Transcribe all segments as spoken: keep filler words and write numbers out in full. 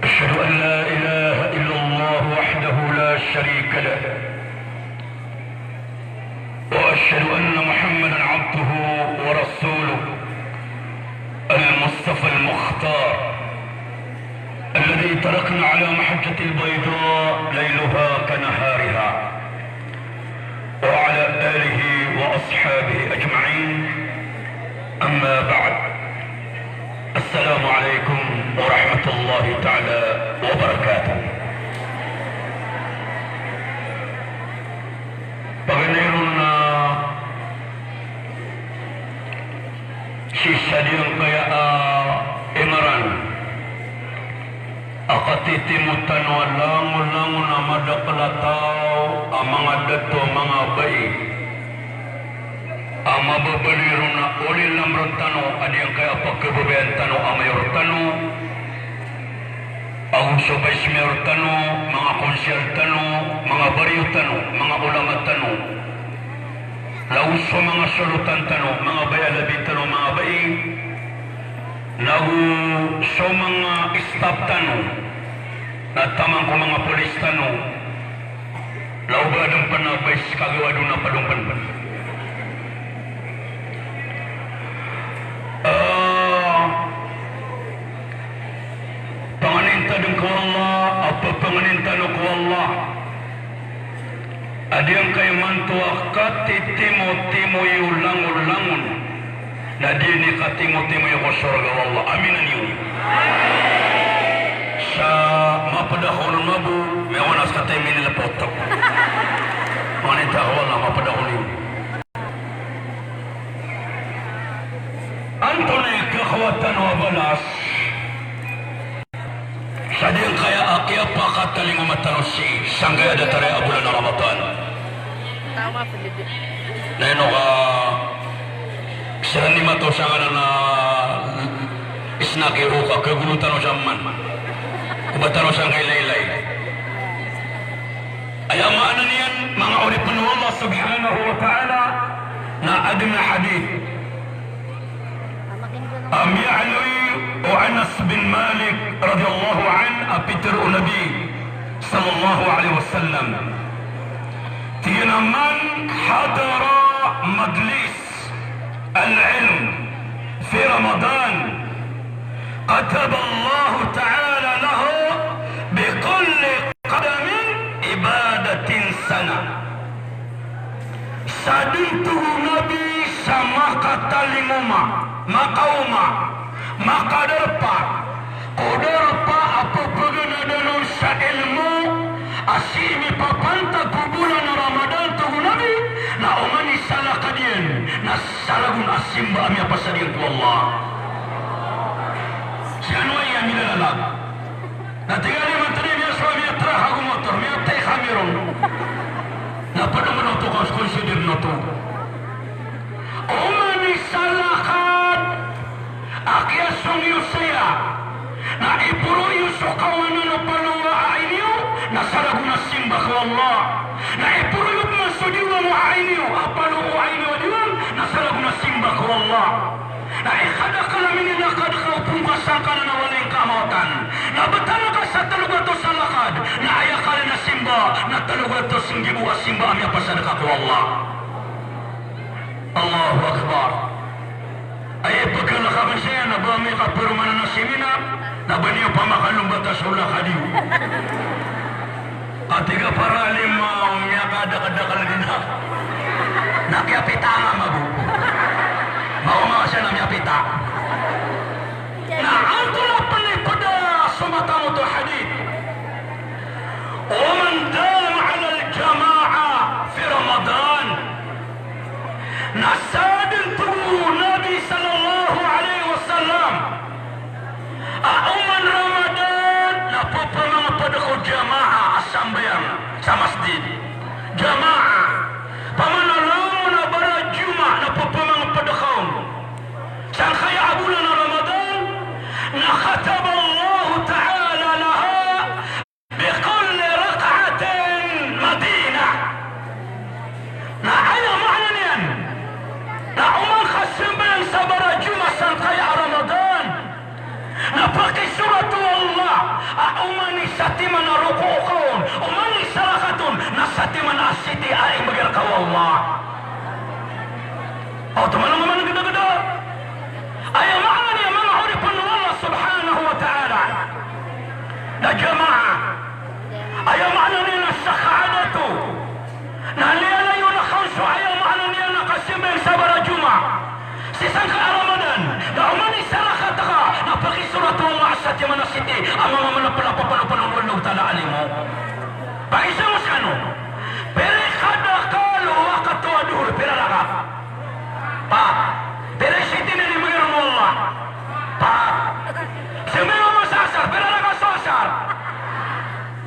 أشهد أن لا إله إلا الله وحده لا شريك له، وأشهد أن محمدا عبده ورسوله المصطفى المختار، الذي تركنا على محجة البيضاء ليلها كنهارها، وعلى آله وأصحابه أجمعين. أما بعد. السلام عليكم ورحمة الله تعالى وبركاته. Paganay ron na sii sa giyangkaya a Imran a katitimo tano a langon-langon a madakl a taw a manga dato, manga bai, a mababaloy ron a olilam rktano a giyangkaya a pkhababayaan tano a mayor tano, ago so vice mayor tano, manga konsehal tano, manga baryo tano, manga ulama tano, laos so manga solotan tano, manga bai a labi tano, manga bai, nago so manga staff tano, na taman ko manga polis tano, laos ba dn pn a bai sa kagawad on a padong pn. Ah, panganin ta dn ko Allah, a ppanganin tano ko Allah a giyangkaya imanto a katitimotimo iyo langon-langon na di niyan katimotimo iyo ko sorga o Allah. Amin a niyo. Sa mapd ako ron mabo, miyaona sa kataya minilpot. Panganin ta ko Allah, mapd ako niyo. Antonaa i kakowaan tano a balas sa giyangkaya a kiyapakatalingoma tano sii sangkaya datar aya a bolan a Ramadan? Na ino ka siran i mataw sangkanan a snack i oka, kagolo tano sa man. Oba tano sangkaya laylay. Aya maana niyan, manga oripn o Allah subhanahu wa ta'ala, na adn a hadith a miyaaloy o Anas bin Malik radiyallahu anhu a pitharo o Nabi sallallahu alaihi wasallam, tig iyan a, "Man hadara majlis al-ilm fi Ramadan, kataballahu ta'ala lahu bi kulli qadamin ibadatan sanah." Sadn, tig o Nabi, sa makatalingoma, makaoma, makadarpa ko darpa a pphaganadn on sa ilmo a sii mipapantag ko bolan a Ramadan, tig o Nabi, na oman i salakad iyan na salagon a simba a miyapasad iyan ko Allah. Siyan wai a milalalag. Na tig iyan a mantad iyan a miyasowa, miyatrak ago motor, miyatay kami ron. Na pd on oto, ka consider oto. Oman i salakad a kiyasong iyo saya, na iporo iyo so kawanan o palo o ain iyo, na salagon a simba ko Allah. Na iporo iyo pman so diwang o ain iyo a palo o ain iyo a diwang, na salagon a simba ko Allah. Na ikadakl a mininakad ka o pongka sangkanan a walay ngka a mawatan, na btad ka sa tlo gatos a lakad, na aya kala na simba na tlo gatos nggibo a simba a miyapasad ka ko Allah. Allahu Akbar. Aya pkhalakakan saya na ba miyakaparoman a seminar, na ba niyo pamakalombat a so lakad iyo. Katii ka para lima, miyakadakdakl dn a. Na kiyapita nga mago. Mago nga siya na miyapita. Na antonaa pn i pd a so matamoto a hadith? Wa man dama ala al-jama'a fi Ramadan. Na sadn, tig o Nabi sallallahu alaihi wasallam, a oman Ramadan na pphamangpd ko jamaah a sambayang sa masjid. Jamaah. Pman a langon a bara Jumaah na pphamangpd ka on sangkaya a bolan a Ramadan, na kataballahu ta'ala laha bi kulli rak'atin madinah. Na aya maana niyan na oman ka sambayang sa bara Jumaah sangkaya a Ramadan, Na pakisorat o Allah a oman i satiman a roko ka on, oman i isa rakat on, na satiman a siti a imbgay rka o Allah. Oto man a manga gdagda. Aya maana niyan, manga oripn o Allah subhanahu wa ta'ala, na jamaah. Aya maana niyan na sakaadatu. Na liyalayon ka on so aya maana niyan na kasambayang sa bara Jumaah sii sangkai a Ramadan, na oman i isa rakat ka, na pakisorat o Allah a satiman a siti a manga mlapalap a pnopnopn o Allah Ta'ala a limo. Pakisorat mo skano. Pira i kadakl o wakato a dohor, pira rakat? Pat. Pira i siti niyan imbgay ron o Allah? Pat. Sambayang a masa asar, pira rakat so asar?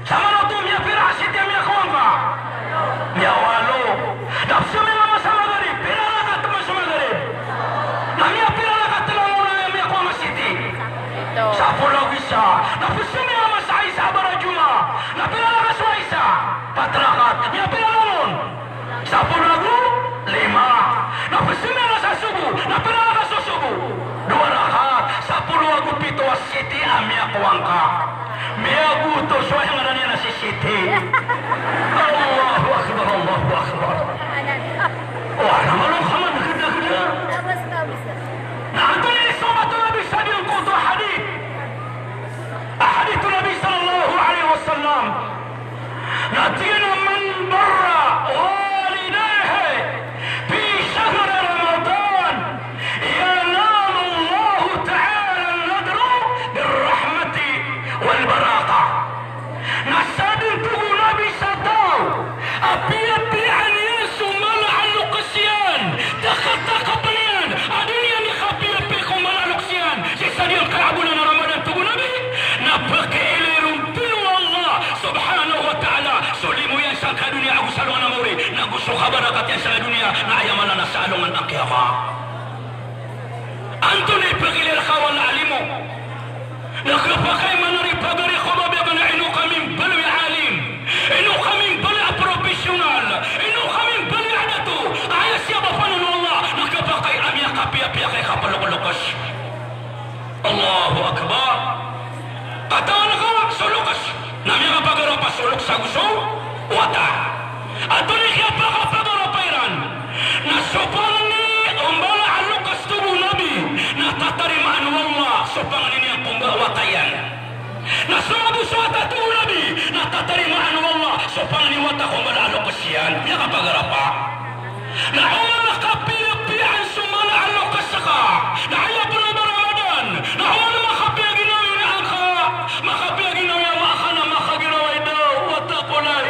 Samanoto, miyapira a siti a miyakowa ngka? Miyawalo. Na psambayang a masa magrib, pira rakat man so magrib? Na miyapira rakat langon aya miyakowa ngka siti? Sapolo ago isa. Na psambayang a masa isa a bara Jumaah, na pira rakat so isa? Pat rakat. Miyapira langon? Sapolo ago lima. Na psambayang a masa sobo, na pira rakat so sobo? Dowa rakat. Sapolo ago pito a siti a miyakowa ngka. Miyagoto so aya ngaran iyan a si siti. Allahu Akbar, Allahu Akbar. O, ana malo ka man gdagda. Na antonaa i somat o Nabi sa giyangkoto a hadith? A hadith o Nabi sallallahu alaihi wasallam. Na tig iyan a, "Man barra walidayhi fi shahri Ramadan, yanalullahu ta'ala an-nadra bir-rahmati wal-barakah." Na sadn, tig o Nabi, sa taw a piyapiyaan iyan so mala a loks iyan, takatakapn iyan a di niyan ikapiyapiya ko mala a loks iyan sii sa giyangkaya a bolan a Ramadan, tig o Nabi, na pkiilay ron pn o Allah subhanahu wa ta'ala so limo iyan sangkai a doniya ago sa alongan a maori, na go so kabarakat iyan sangkai a doniya na aya mala na sa alongan a kiyama. Antonaa i pkiilay rka o Allah a limo? Na khapakay man a ripagari ko ba biyagan a ino ka mimbaloy a alim, ino ka mimbaloy a professional, ino ka mimbaloy a dato, aya siyabapan on o Allah, na khapakay a miyakapiyapiya ka i kaploklokes. Allahu Akbar. Katawan ka so loks, na miyakapagarapa so loks ago so wata. Antonaa i kiyapakapagarapa iran? Na so pangni o mbala a loks, tig o Nabi, na tatarimaan o Allah so pangni niyan ko mbala a wata iyan. Na so ago so wata, tig o Nabi, na tatarimaan o Allah so pangni o wata ko mbala a loks iyan. Miyakapagarapa. Na oman a kapiyapiyaan so mala a loks ka, na aya pn a ba Ramadan, na oman a makapiya ginawa i ina angka, makapiya ginawa i ama ka, na makaginawa i da o wata ko lay.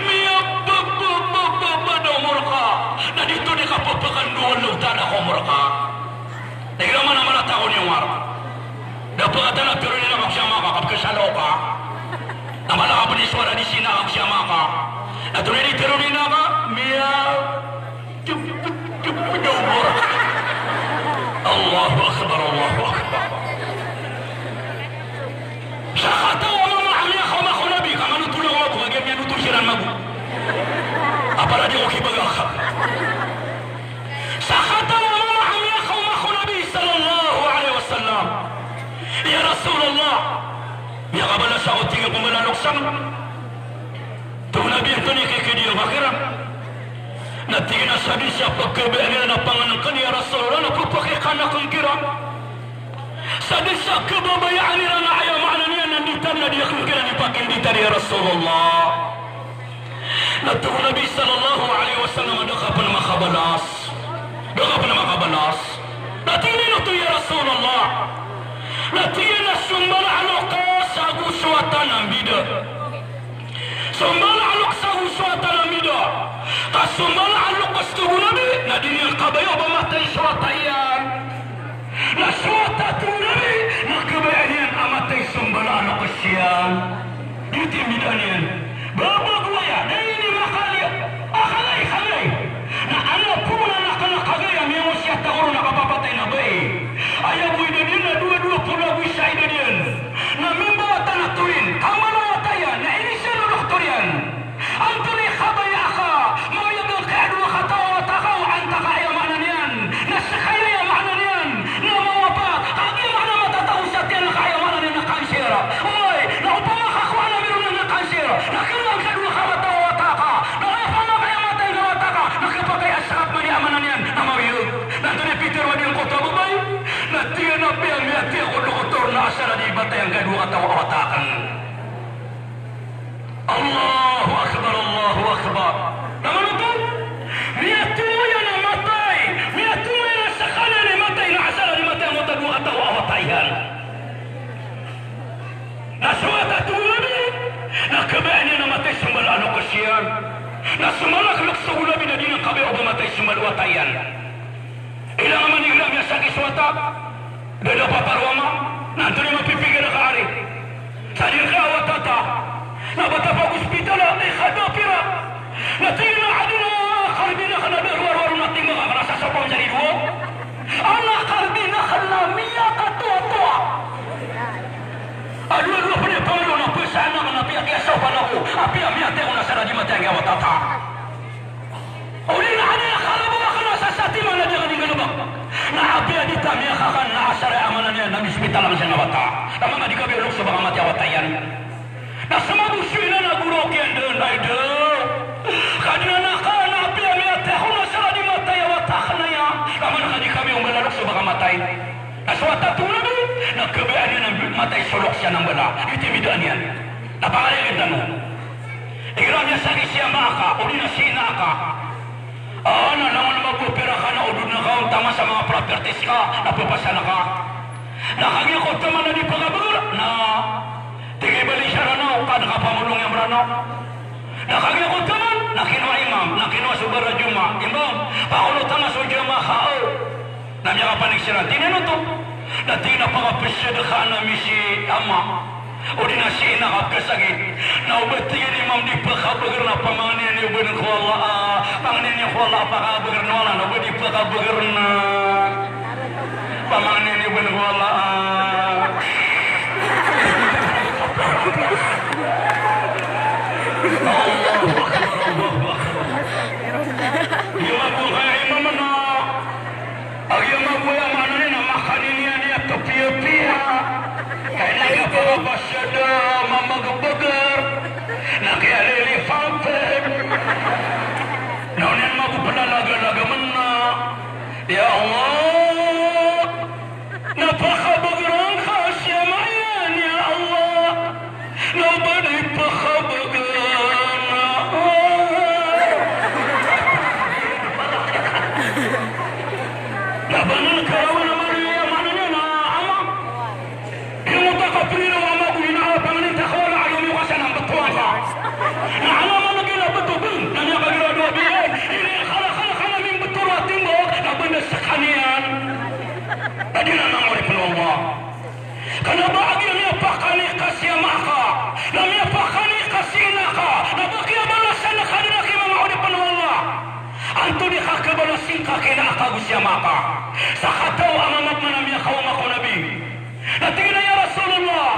Miyababababa da omor ka. Na di to di kapapakando o Allah Ta'ala ko omor ka. Tig iran a mala a mala a taw niyan, Umar. Da pkatana tero ina ka ko siyama ka, kapkasalaw ka. Na mala ka pn i sowara di sina ka ko siyama ka. Na tero di tero ina ka, miya, jep, jep, jep, jep. Allahu Akbar, Allahu Akbar. Sakataw a mama a miyakaoma ko Nabi, ka manoto langon a bo, kagiya miyanoto siran mambo. Apalagi ko kibagak. Sakataw a mama a miyakaoma ko Nabi sallallahu alaihi wasallam. Ya Rasulullah, miyakabalas ako, tig iyan, ko mala a loks anan. Tig o Nabi, antonaa i kikidi akn kiran? Na tig iyan a sadn sa pkhabayaan iran a pangnngkn, ya Rasulullah, na pphakikanakan kiran. Sadn sa khababayaan iran a aya maana niyan na nditan na di akn kiran ipakinditari, ya Rasulullah. Na tig o Nabi sallallahu alaihi wasallam a da ka pn makabalas. Da ka pn makabalas. Na tig iyan, ino oto ya Rasulullah? Na tig iyan a so mbala a loks ago so wata na mbida. So mbala a loks ago so wata na mbida. Ka so mbala a loks, tig o Nabi, na di niyan kabaya o ba matay so wata iyan. Na so wata, tig o Nabi, na kabaya niyan a matay so mbala a loks iyan. Giyoto i mbidaan iyan. Ba, ba, ba, aya, na ini makaliya. Akagay, kagay. Na ana pman a kna kagay a miyangosi a taw ron a kapapatay na bai. Aya bo idad iyan na dowa, dowa polo ago isa idad iyan. Na mimbawata na torin. Ka mala a wata iyan, na inizaan o doktor iyan. Antonaa i kabaya aka, mawiyag angkaya a dowa kataw a wata ka o antaa ka, aya maana niyan na ska iyan, aya maana niyan na mawapa, kagiya maana matatago sa tiyan ka, aya Na asar a di matay angka dowa kataw a wata akn. Allahu Akbar, Allahu Akbar. Na mano oto? Miyatomo iyan a matay. Miyatomo iyan a skaniyan i matay na asar a di matay angkoto a dowa kataw a wata iyan. Na so wata a tomo nabi, na kabayaan iyan a matay so mbala a loks iyan. Na so mala a loks o nabi na di niyan kabaya o ba matay so mbala a wata iyan. Ilay a manga miyasakit so wata, da a paparoa ma, na antonaa i mapipikir ka ari? Sa di rka wata ta, na ba ta pag-ospital a, di ka da pira. Na tig iyan a adn a kalbi akn a da rowar-rowar na tig iyan a kna sa sopam sa di dowa. Ana kalbi akn na miyakatoatoa. A dowa-dowa pn i pangaloon a pzaan akn na piya kiyasopan ako, a piya miyatay ako na sa di matay angkai a wata ta. Odi na aya kalbk akn na sa satiman a di akn inggalbk. Na apiya di ta miyakakan na asar a aya maana niyan na miyospital akn sangkanan a wata. Taman ka di kabaya o loks o ba ka matay a wata iyan. Na smago so ina na goro kiyan dn, ay da. Kadnan akn, na apiya miyatay ako na asar a di matay a wata akn aya. Taman ka di kabaya o mbala a loks o ba ka matay. Na so wata a tomo nabi, na kabayaan iyan a matay so loks iyan a mbala. Itimidaan iyan. Na pangalayin tano. Igira a miyasakit si ama aka, odi na si ina aka. A, na langon mambo a pira ka na odod na ka on taman sa manga properties ka, na pphasaan ka. Na kagiya ko taman na di pkabagr, na tig i bali sa Ranaw, ka dn kapamolong iyan Ranaw. Na kagiya ko taman, na kinowa imam, na kinowa so bara Juma, imam, pakonotan ka so jamaah ka, o. Na miyakapanik siran, tig iyan oto. Na tig iyan a pakapasadkaan ami si ama, odi na si ina ka pkhasakit. Na o ba tig iyan i imam di pkabagr na pamangnin iyo bn ko Allah, a, pangnin iyo ko Allah a pakabagr o Allah, na o ba di pkabagr na pamangnin iyo bn ko Allah, a. Iyo mabok a imam na. Agiya mabaya maana niyan na makanin iyan iyan a piyapiya. Kay na kapakapasad a mamagabagr. Na kiyalilipapn. Na oniyan mabaya pn a lagalaga mn na. Ya Allah. Na pakabagr angka si ama iyan, ya Allah. Na o ba di pkhabgan a, na ba nan karawan a manoya, maana niyan na ama. Ino ta kaprino a ama ko, ina, a pangnin ta ko na alomi ko sa nambtowan ka. Na ama, maana niyan na bto bn, na miyakagira dowa biyai, ini kala kala kala mimbto a timbok, na banda skaniyan. Adi na, manga oripn o Allah. Kna ba agiya miyapakani ka si ama ka, na miyapakani ka si ina ka, na ba kiyabalasan ka dn a ki manga oripn o Allah. Antonaa i kakhabalasan ka ki ina ka ago si ama ka? Sa kataw a mama pman a miyakaoma ko Nabi. Na tig iyan a, "Ya Rasulullah,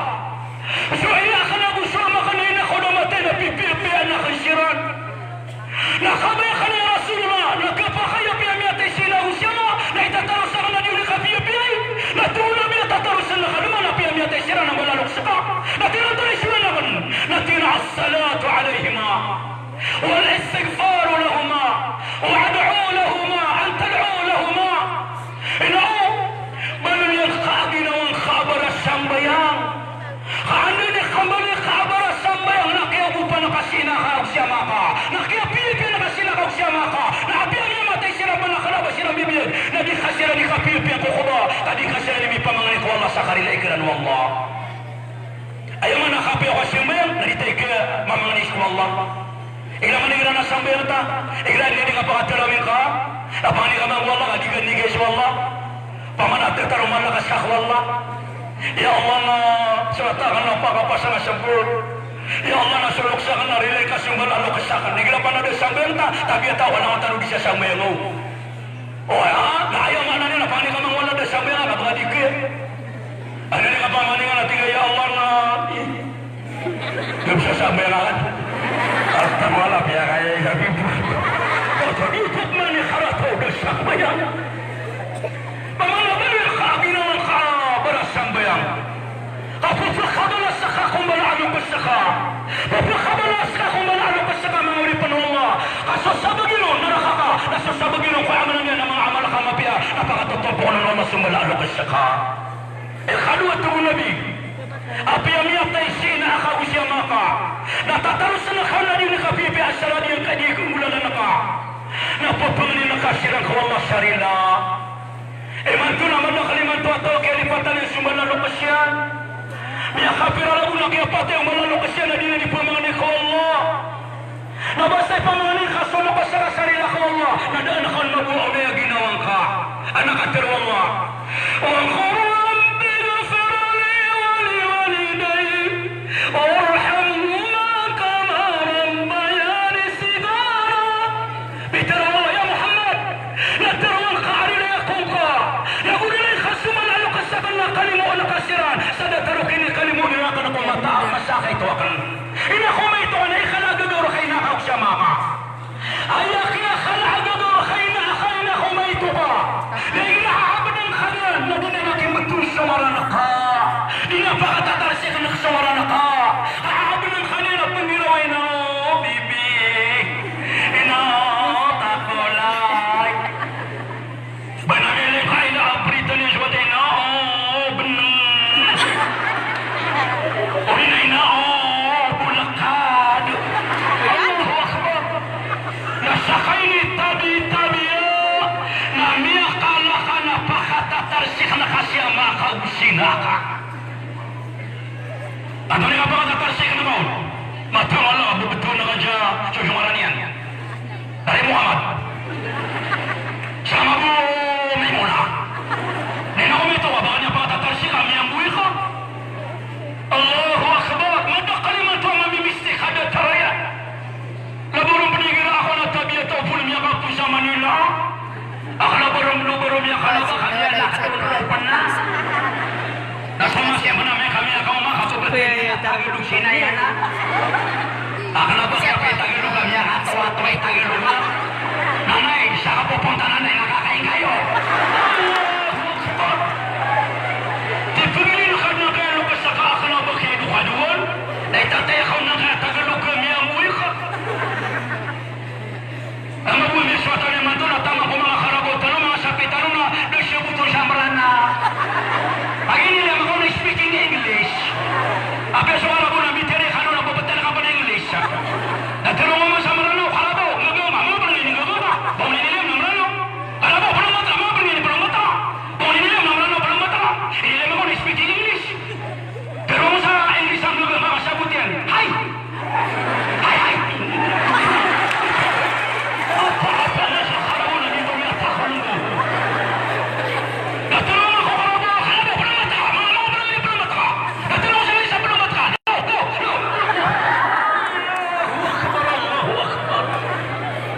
so ina akn ago so ama akn na ina ko da matay na pipiyapiyaan akn siran." Na kabaya ka, ya Rasulullah, na kapakay a piya miyatay si ina ago si ama, na itataros akn a di on kapiyapiyai. Na tig o Nabi a tatarosan ka dn man a piya miyatay siran a mbala a loks ka. Na tig iyan a antonaa i siyolan akn? Na tig iyan a, "As-salatu alayhima, wal istighfaru lahuma, wa ad'u lahuma an tad'u lahuma." Ino, baloy iyan ka a ginawa ngka a barasambayang. Ka anda i kambaloy ka a barasambayang na kiyaogopan ka si ina ka ago si ama ka, na kiyapiyapiya ka si ina ka ago si ama ka, na apiya miyamatay siran, ba na kna ba siran bibiyag, na di ka siran di kapiyapiya ko khutbah, ka di ka siran di mipamangni ko Allah sa karilai kiran o Allah. Aya maana a kapiya ko a sambayang, na di ta ika mamangni ko Allah. Igira man igira na sambayang ta, igira na di nga pakatarawih ka, na pangni ka mambo o Allah, ka di ka nigay so Allah. Pamana tataroman ka sa ko Allah. Ya Allah, na so wata akn na pakapasang a sampol. Ya Allah, na so loks akn na rilai ka so mbala a loks akn. Igira pn a da sambayang ta, tabiya ta wala tano di sa sambayang o. O, aya, na aya maana niyan na pangni ka mambo o Allah da sambayang ka, ba di ka. Anda di ka pamangni ka na tig ka, "Ya Allah, na, i, da sambayang ka." Astagfirullah, piya kaya i sabi. Oto di tok mani karataw da sambayang. Pamana baloy ka a ginawa ngka a barasambayang. Ka pphakabalas ka ko mbala a loks ka. Pphakabalas ka ko mbala a loks ka, manga oripn o Allah. Ka so sabagi ron naraka ka, na so sabagi ron ko amal iyan na manga amal ka a mapiya, na pakatotompok on o Allah so mbala a loks ka. Ikadowa, tig o Nabi, apiya miyatay si ina aka ago si ama aka, na tatarosen ka na di ngka pipiya a sala, di ngka, di nggolalan ka, na pepangnin ka siran ko Allah sa rila. Imanto na madakl imanto a taw a kiyalipatan iyan so mala a loks iyan. Miyakapira ragon a kiyapatay o mala a loks iyan a di niyan di pamangni ko Allah. Na basta ipamangni ngka so loks ka sa rila ko Allah, na da a ngka on mabowa o aya ginawa ngka. Ana katharo o Allah: Wa qur rabbi ighfir li wa li walidayya warhamhuma kama rabbayani saghira. Pitharo o Allah, ya Muhammad, na tharoa ngka a rilai ako ngka, na go rilai ngka so mala a loks akn na kalimoon ka siran sa datar o kinikalimoon iran akn ko mata a masa a kaito akn. Ina ko maito ka na ikala a gagaw rka i ina aka ago si ama aka. Aya kiyakala a gagaw rka i ina aka, ina ko maito ka. Na igira a abdn ka niyan na di niyan a kimbtho so ngaran ka. Di niyan pakatatarsikn so ngaran ka. A abdn ka niyan na pnggiraw a ina, o bibi. Ina, o takolay. Ba na miyailay ka ina a pritan iyan so wata, ina, o bnng. O ina, ina, o bolakad. Allahu Akbar. Na sakay ini tabi-tabiya, na miyakala ka na pakatatarsikn ka si ama aka ago si ina aka. Antonaa i kapakatatarsikn ka on? Matag a ala, babthowan ka sa so ngaran iyan. Ari Muhammad. Sa ama bo Maimuna. Na ina ko maito ka, ba ka niyan pakatatarsikn ka, miyamboy ka. Allahu Akbar. Madakl imanto a mamimisti ka datar aya. Labaw ron pn igira ako na tabiya taw pn miyakapoon sa Manila. Akn labaw ron, labaw ron miyakala ba kami a na, na so masi a mna miyakaoma ka so ba Tagalog si ina iyan a. Akn labaw kami a Tagalog a miyakatoatoa i Tagalog a. Nanay, sa kapoponta nanay na kakain kayo. Allahu Akbar. Di pn ini na kadn a kaya loks ka, akn labaw kaya doka doon. Na itataya ka on na kaya Tagalog ka, miyamboy ka. Ama bo, miyasowa tano imanto na taman ko manga karabaw tano, manga sapi tano na da siya botor sa Mranaw. Agi ini, ama ko na speaking English. Apiya so karabaw na mitharo kano na babtad ka pn English. Na tharoa ngka sa Mranaw, karabaw, nggaga, ama, ama, pn ini nggaga, ba? Ba ini na Mranaw. Karabaw, pn mata, ama, pn ini pn mata. Ba ini na Mranaw, pn mata. Ini ama ko na speaking English. Pero sa English a manga sabot iyan. Hi! Hi, hi! Apa, apa na sa karabaw na di ba niya takalbo? Na tharoa ko karabaw, karabaw, pn mata, mama, pn mata. Na tharoa sa isa, pn mata. No, no, no. Allahu Akbar, Allahu Akbar.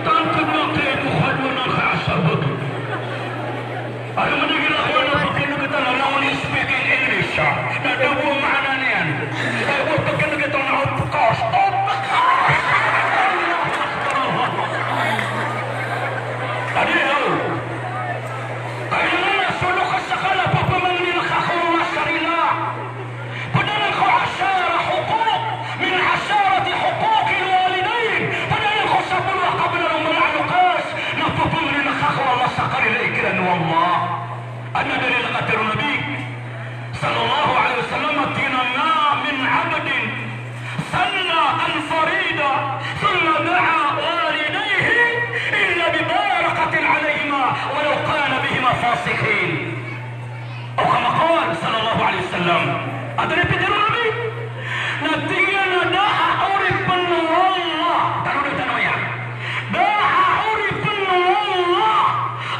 Tanto na kayo, karabaw na kasabot. Aya maana igira ko na pkhan'g tano na when you speak in English, a, na da bo a maana niyan. Aya bo pkhan'g tano na of course, of course. Adi, o. Aya maana so loks ka na pphangnin ka ko masa rila. Pd anan ko ashara, huquq, min asharati huquqil walidayn. Pd anan ko sapolo a kabnar o mala a loks na pphangnin ka ko Allah sa karilai kiran o Allah. Adn a dalil a katharo o Nabi sallallahu alaihi wasallam a tig iyan a ma min abdin salla al-farida thumma da'a walidayhi illa bi barakati alaihima walaw kana bihima fasiqin. Aw kama qal sallallahu alaihi wasallam. Antonaa i pitharo o Nabi? Na tig iyan a da a oripn o Allah. Tano dn, tano aya. Da a oripn o Allah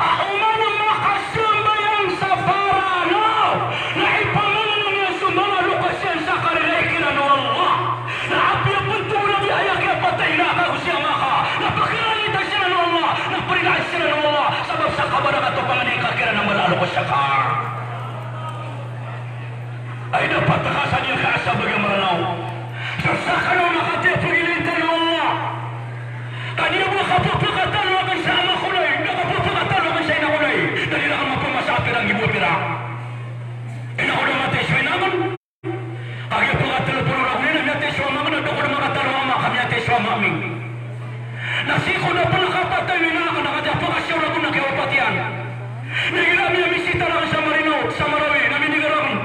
a oman a makasambayang sa Mranaw na ipamangnin iyan so manga loks iyan sa karilai kiran o Allah. Na apiya pn tig o Nabi a aya kiyapatay i ina aka ago si ama aka na pkharilai siran o Allah, na pkharilai siran o Allah sabap sa kabarakat o pangni ngka kiran a mala a loks aka. Ay, dapat ka sa di ka asabagi a Mranaw. So sakn on a katii a pagilay tano o Allah. Ka di bo kapphakatalo akn sa ama ko lay, da kapphakatalo akn sa ina ko lay. Da di rakn mapamasa a pira nggibo a pira. Ina ko da matay so ina akn. Kagiya pkatlo polo ragon iyan a miyatay so ama akn, na da ko da makataro a ama ka miyatay so ama ami. Na sii ko da pn kapatay o ina akn, na kagiya pkasiyaw ragon na kiyawapat iyan. Na igira miyamisita rakn sa Marinaw, sa Marawi, na minigay rakn.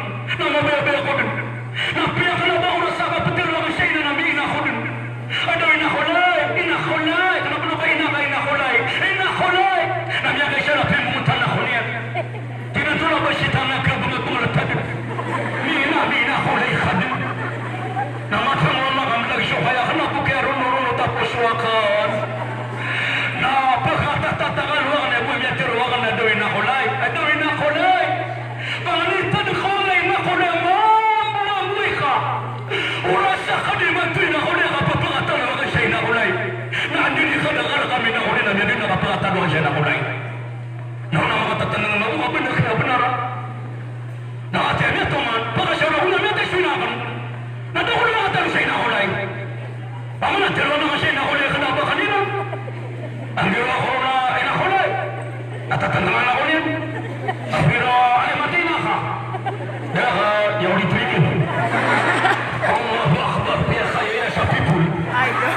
Sitana ka bangabangad tadem. Mina, mina ko lay khadem. Na matang o Allah ka mlag so kaya kena ko kaya rono-rono tapos wakan. Na pagkatatatakal wakan, e bo miyatharo wakan a dawi na ko lay. A dawi na ko lay. Pangni tadem ko lay na ko lay, mambo, mambo ika. Oras a kadi matoy na ko lay, kapapakatalo wakan siya na ko lay. Na andi di ka dakal kami na ko lay, na andi di na kapakatalo wakan siya na ko lay. Na ona makatatandang na o mabnar ka, bnar a. Na ati ami a toman, pakasawra ko na miyatay so ina akn. Na da ko na makatalosay na kolay. Paman a tiro na kasi na kolay ka na ba kanina. Ang ginawa ko na ina kolay. Natatandaman ako niyan. Ang ginawa ay matay na ka. Dahil ka, di ako dito yun. Allahu Akbar, piyakaya sa people. Ay, no.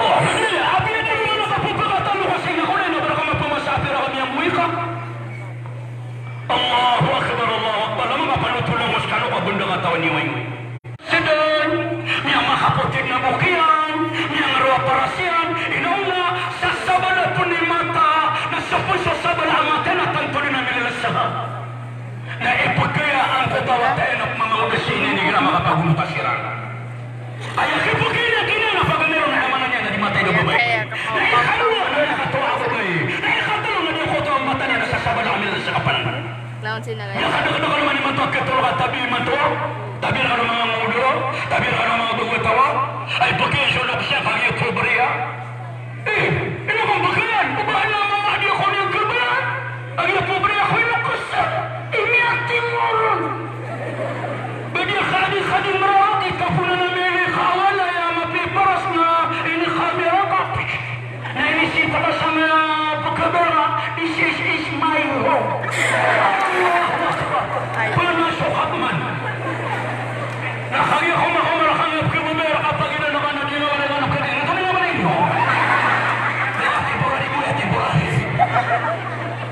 O, hindi, abi na di mo na kapagkakatalo kasi na kolay na bala ka mapamasa, pero kami ang buhay ka. Allahu Akbar, Allahu Akbar. Lamang a panotolan ko skano ka benda katawan iyo ay. Sedan, miyamakapotig na bok iyan, miyangarwa paras iyan, ino na, sa sabala pn i mata, na so pn so sabala a mata na tanto dn a milalasaha. Na ipkaya angkoto a wata iyan a pmamangoda sii niyan igira makapagonota siran. Aya kipkaya niyan kiniyan a paganay ron na aya maana niyan na di matay a babay. Na ikadwa na aya katowa a babay. Na ikatlo na di koto a mata niyan na sasabala a milalasaha pn. Lawan sii na lagi. Aya kadakadakal man imanto a kiyatolok a tabi imanto. Tabi rkano manga modoro, tabi rkano manga bago a taw a. Ay pkaya so loks iyan kagiya pobre iyan. Eh, ino ko mbkayan, o ba na mama di ako niyan kabayaan. Agi na pobre ako, ino ko sa, ini ati moron. Ba di ka di, ka di mrawat, ikaponan a mili ka wala ya mapiparas na ini kamera kapik. Na ini si pala sa mga pagkabera, this is, is my home. Allahu Akbar. Panasokat man. Na kagiya ko makaoma rka nga pkhababayaan rka pagina na ka na di na wala nga na pkhababayaan rka, na kami na wala iyo. Aya temporary bo, aya temporary.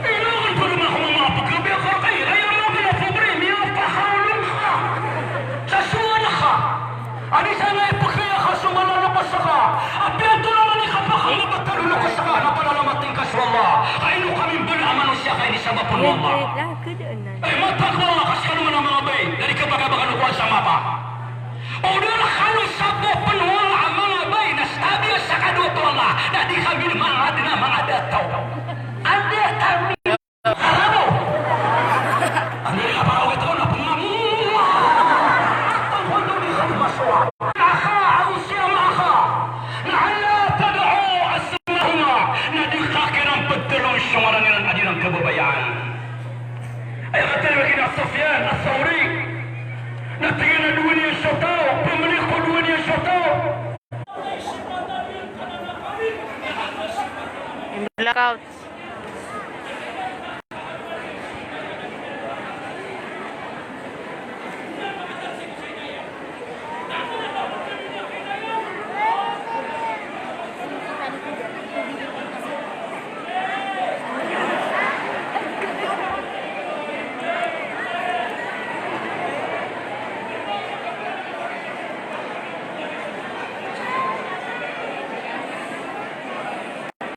Ino kan pd man ko mama pkhababayaan rka, aya mo kina pobre, miyapakaolong ka. Sa suwal ka. Adi sa nga ipkhaya ka so mala loks ka. Apiya antonaa man i kapakay na ba tano loks ka, na ba lalamat ingka so Allah. Ka ino kami mbala a manosiya ka inisabap o Allah. Ay, matag o Allah ka skano man a manga bai, na di ka baka-baka lokowan sa mapa. O da rkano sabapn o Allah a manga bai na stabil sa kadowa o Allah, na di kami manga adn a manga dataw. Anda kami? Karabaw. Anda di ka pakawit ko na pngamwa. Atang kondo di ka masowa. Aka, ago siya maka. Na alla tad'u asmahuma. Na di ka kiran ptharoon so ngaran iran a di iran kababayaan. Aya katharo kina Sufyan Ath-Thawri na tig iyan a dowa niyan so taw, pmbli ko dowa niyan so taw. Blackout.